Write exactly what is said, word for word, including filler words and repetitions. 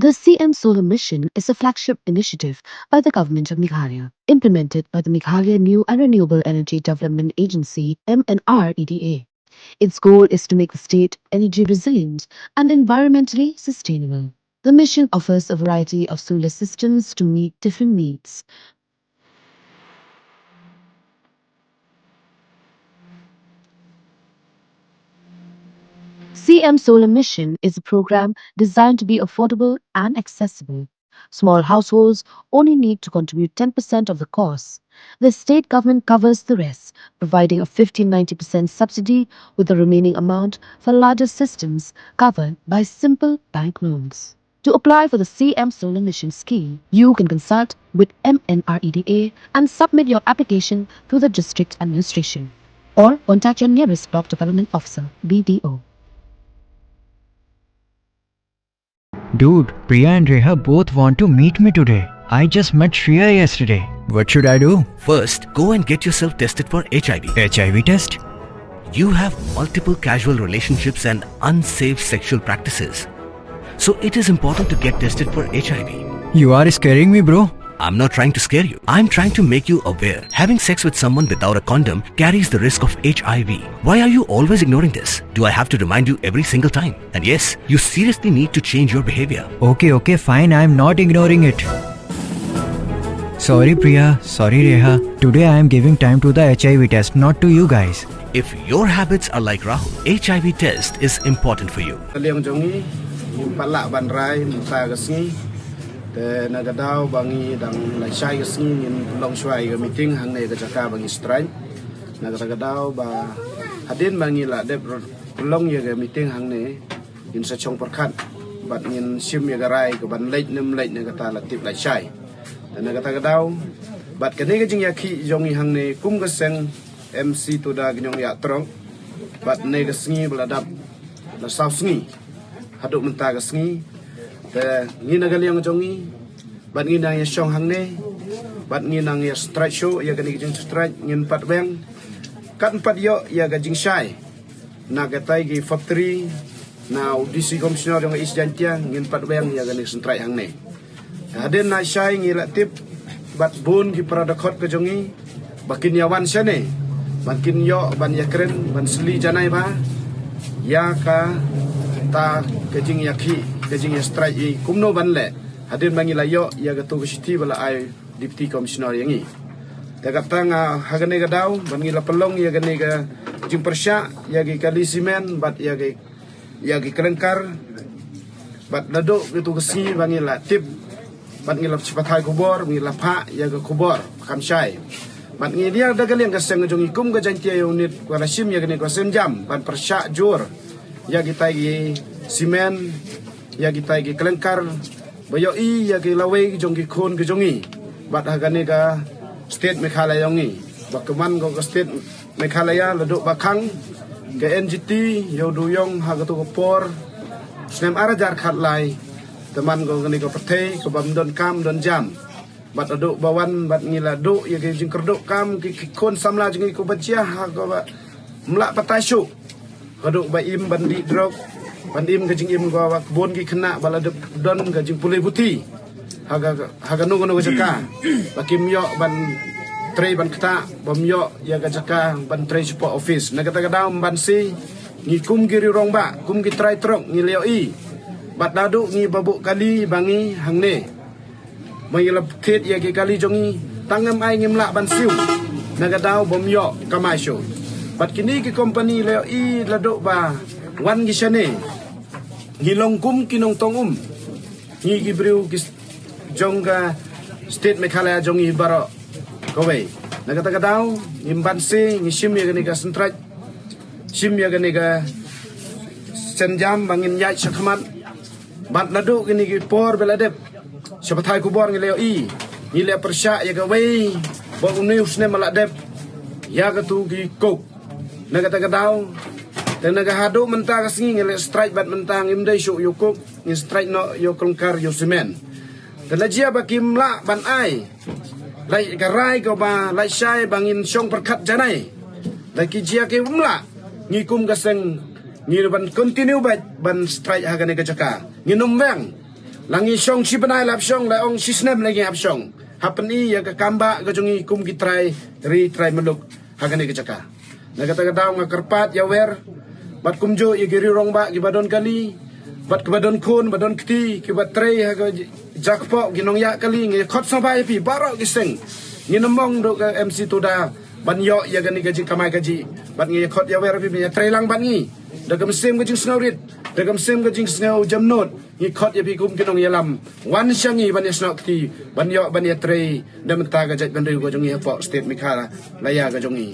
The C M Solar Mission is a flagship initiative by the Government of Meghalaya, implemented by the Meghalaya New and Renewable Energy Development Agency, M N R E D A. Its goal is to make the state energy resilient and environmentally sustainable. The mission offers a variety of solar systems to meet different needs. C M Solar Mission is a program designed to be affordable and accessible. Small households only need to contribute ten percent of the cost. The state government covers the rest, providing a fifteen ninety percent subsidy, with the remaining amount for larger systems covered by simple bank loans. To apply for the C M Solar Mission scheme, you can consult with M N R E D A and submit your application to the district administration, or contact your nearest block development officer, B D O. Dude, Priya and Reha both want to meet me today. I just met Shreya yesterday. What should I do? First, go and get yourself tested for H I V. H I V test? You have multiple casual relationships and unsafe sexual practices. So it is important to get tested for H I V. You are scaring me, bro. I'm not trying to scare you. I'm trying to make you aware. Having sex with someone without a condom carries the risk of H I V. Why are you always ignoring this? Do I have to remind you every single time? And yes, you seriously need to change your behavior. Okay, okay, fine, I am not ignoring it. Sorry, Priya. Sorry, Reha. Today I am giving time to the H I V test, not to you guys. If your habits are like Rahul, H I V test is important for you. Ka liang jong ngi, ngim pat lah ban rai mynta ka sngi. Te na ka daw ba ngi dang lashai ka sngi, ngin long shuwa ïa ka meeting hangne ka jaka ba ngi strike. Na kata ka daw ba hadien ba ngi la dep long ïa ka meeting hangne, ngin sa shong pyrkhat bad ngin shim ïa ka rai ka ban leit ne ym leit, na kata la tip lashai. Te na kata ka daw bad kane ka jingïakhih jong ngi hangne kum ka seng M C Tuda Kynniewngya Trok, bad ne ka sngi ba la dap la saw sngi haduh mynta ka sngi. Te ngi na ka liang jong ngi bad ngi nang ïa shong hangne bad ngi nang ïa strike shuh ïa kane ka jingstrike, ngin pat weng, kat pat ïoh ïa ka jingshai na katai ki factory, na u D C Commissioner jong ka East Jaintia, ngin pat weng ïa kane ka jingstrike hangne. Hadien na shai ngi la tip bad bun ki para dkhot ka jong ngi ba kin ïa wan shane ban kin ïoh ban ïa kren ban sli janai ba ïa kata ka jingïakhih, ka jingïastrike i kumno ban leh. Hadien ba ngi la ïoh ïa katu ka shithi ba la ai Deputy Commissioner ïa ngi. Te kata nga ha kane ka daw ban ngi la pynlong ïa kane ka jingpyrshah ïa ki kali simen bad ïa ki ïa ki klyngkar. Bad naduh katu ka sngi ba ngi la tip bad ngi la shah pathai khubor, ngi la phah ïa ka khubor kam shai. Bad ngi ïa da ka liang ka seng jong ngi kum ka Jaintia Unit, ka la shim ïa kane ka seng jam ban pyrshah jur ïa kitai ki simen, ïa kitai ki klyngkar ba ïohi ïa ki lawei jong ki khun ki jong ngi. Bad ha kane ka state Meghalaya jong ngi ba ka man ko ka state Meghalaya la duh ba khang ka N G T ïa u duyong ha katu ka por snem ar hajar khatlai. Te man ko kane ka pyrthei ka bym don kam don jam. Bad la duh ba wan bad ngi la duh ïa ki jingkyrduh kam ki, ki khun samla jong ngi ko ba jia ha ko ba mlah patai shuh. Ka duh ba im ban dih drok, ban im ka jingim ko ba bun ki khynnah ba la dep don ka jingpule buti ha ka, ha kano kano ka jaka ba kim ïoh ban trei ban ktah, bym ïoh ïa ka jaka ban trei shapoh office. Na kata ka daw ban si ngi kum ki riewrangbah, kum ki trai trok ngi la ïohi bad naduh ngi ba buh kali ba ngi hangne. Ma ngi la thied ïa ki kali jong ngi tang ngam ai ngim lah ban siew na ka daw bym ïoh kamai shuh. Bad kine ki company la ïohi la duh ba wan ki shane ngi long kum ki nongtong um. Ngi ki briew ki jong ka state Meghalaya jong ngi baroh kawei. Na kata ka daw ngim ban se ngi shim ïa kane ka sentrat, shim ïa kane ka senjam ba ngin ïaid shakhmat. Bad naduh kine ki por ba la dep sha pathai khubor ngi la ïohi, ngi la pyrshah ïa kawei ba une u snem ba la dep ïa katu ki kok. Na kata ka daw te na ka haduh mynta ka sngi ngi la strike bad mynta ngim dei shuh ïa u kok, ngi strike noh ïa u klyngkar ïa u simen. Te la jia ba kim lah ban ai la ka rai ko ba la shai ba ngin shong pyrkhat janai. La ki jia ki um lah ngi kum ka seng ngi ban continue bad ban strike ha kane ka jaka. Ngin ym weng. La ngi shong shi bnai la hap shong, la ong shi snem la ngi hap shong. Hap pyni ïa ka kam ba ka jong ngi kum ki trai ri trai muluk ha kane ka jaka. Na kata ka daw nga kyrpad ïa wer bad kumjuh ïa ki riewrangbah kiba don kali bad kiba don khun ba don kti kiba trei ha ka jakpoh ki nongïaid kali, ngi khot sngewbha ïa phi baroh ki seng. Ngi na mong duh ka M C Tuda ban ïoh ïa kane ka jingkamai kajih bad ngi khot ïa wer phi ban ïa trei lang bad ngi da ka mynsiem ka jingsngewrit, da ka mynsiem ka jingsngew jemnud. Ngi khot ïa phi kum ki nongïalam, wan sha ngi ban ïa snoh kti, ban ïoh ban ïa trei da mynta ka jaitbynriew ka jong ngi hapoh state Meghalaya ka jong ngi.